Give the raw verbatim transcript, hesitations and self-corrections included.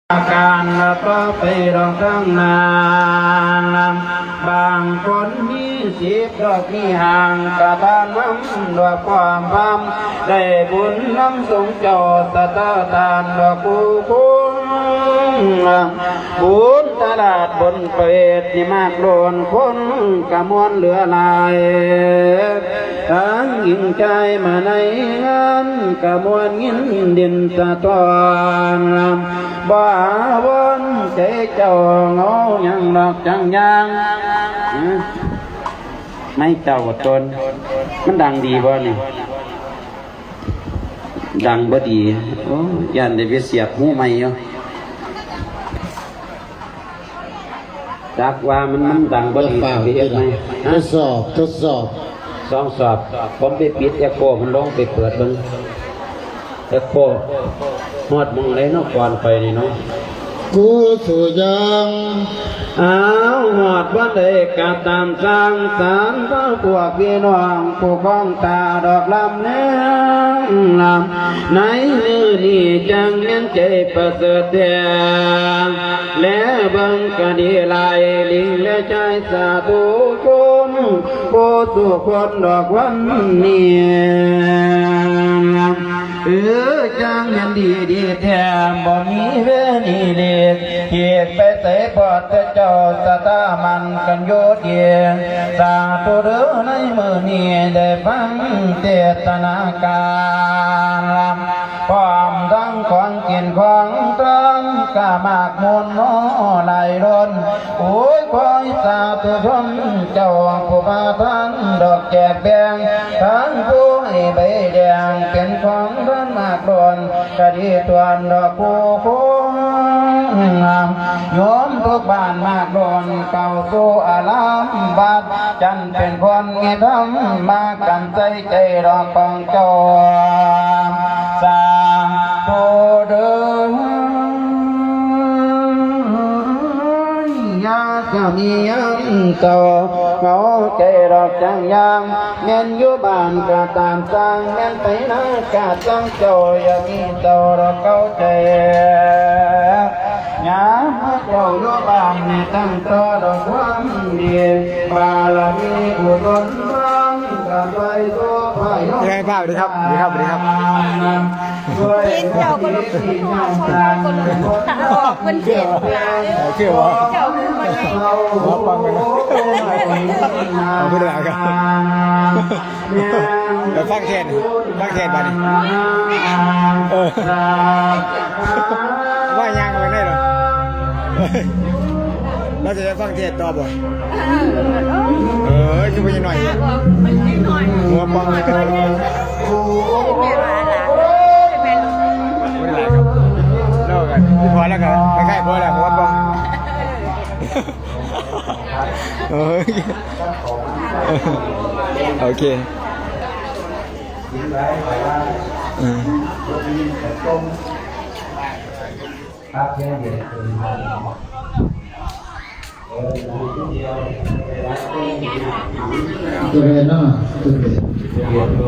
การละต่อไปดอกทางนั้น บางคนมีสิบดอกมีหางกะบ้านนำดอกความพาม ได้บุญนำสงฆ์เจ้าสะตาทานดอกผู้คง บุญตลาดบนเปรตนี่มากโลนคนกะมวลเหลือหลาย ทั้งหญิงชายมาในงานกะมวลยินดินสะท้อน บ่หาวนใจเจ้าเหงายังดอกจังยาง ไม่เจ้าตน มันดังดีบ่นี่ ดังบ่ดี โอ้ ย่านได้ไปเสียบหูใหม่อยู่ จักว่ามัน มันดังบ่ดี เปล่า สิไปเฮ็ดใหม่ ทดสอบ ทดสอบ ลองสอบ ผมไปปิดเอโคมันลงไปเปิดเบิ่ง เอโคฮอดหม่องใดเนาะ ก่อนไปนี่เนาะ กูสู่ยัง อ้าว ฮอดบ่ได้กะตามสร้างสรรค์ พระพวกพี่น้องผู้คองตาดอกลำแนงลำ ในมื้อนี้จังแม่นใจประเสริฐแท้ และเบิ่งก็ดีหลายลิงและชายสาธุชน ผู้สู่คนดอกวันนี้ เออ จังแม่นดีดีแท้ บ่มีเวรอีหลีก เกียกไปใส่ปอดแต่เจ้าสถามันกันอยู่ดี สาธุเด้อในมื้อนี้ได้ฟังเทศนาการ พร้อมทั้งของกินของทองกะมากมวลน้อหลายล้น โอ้ย ขอให้สาธุชนเจ้าผู้มาทานดอกแจกแบ่ง ทั้งผู้ให้ใบแดงเป็นของทานมากล้น กะดีตวนดอกผู้คง โยมทุกบ้านมากล้น เข้าสู่อารามวัด จันเป็นคนมีธรรมมากันใส่ใจดอกของเจ้า สาธุเด้อ ยาสามียามเจ้า เหงาใจดอกจังยาง แม่นอยู่บ้านกะตามสร้าง แม่นไปนากะจังเจ้า อย่ามีเจ้าดอกเข้าใจ ยามมาเจ้าอยู่บ้านนี่ตั้งต่อดอกความดี บารมีบุญล้นล้นกันไปทั่วไป ยังไงป้า สวัสดีครับ สวัสดีครับ สวัสดีครับ ยินเจ้าก็รู้ เจ้าก็รู้ ออกเป็นเทศน์ เชื่อว่า เจ้าคือมัน หัวปังไปนะ เอาไปเลยครับ เดี๋ยวฟังเทศน์ ฟังเทศน์บัดนี้ เออ ว่ายางไปได้เหรอ เราจะไปฟังเทศน์ต่อบ่ เออ คือไปหน่อย หัวปังเลย ไม่เป็นไรครับ เล่ากัน พอแล้วกัน ใกล้ๆพอแล้ว หัวปัง เออ โอเค เออ ตัวเรียนเนาะ ตัวเรียน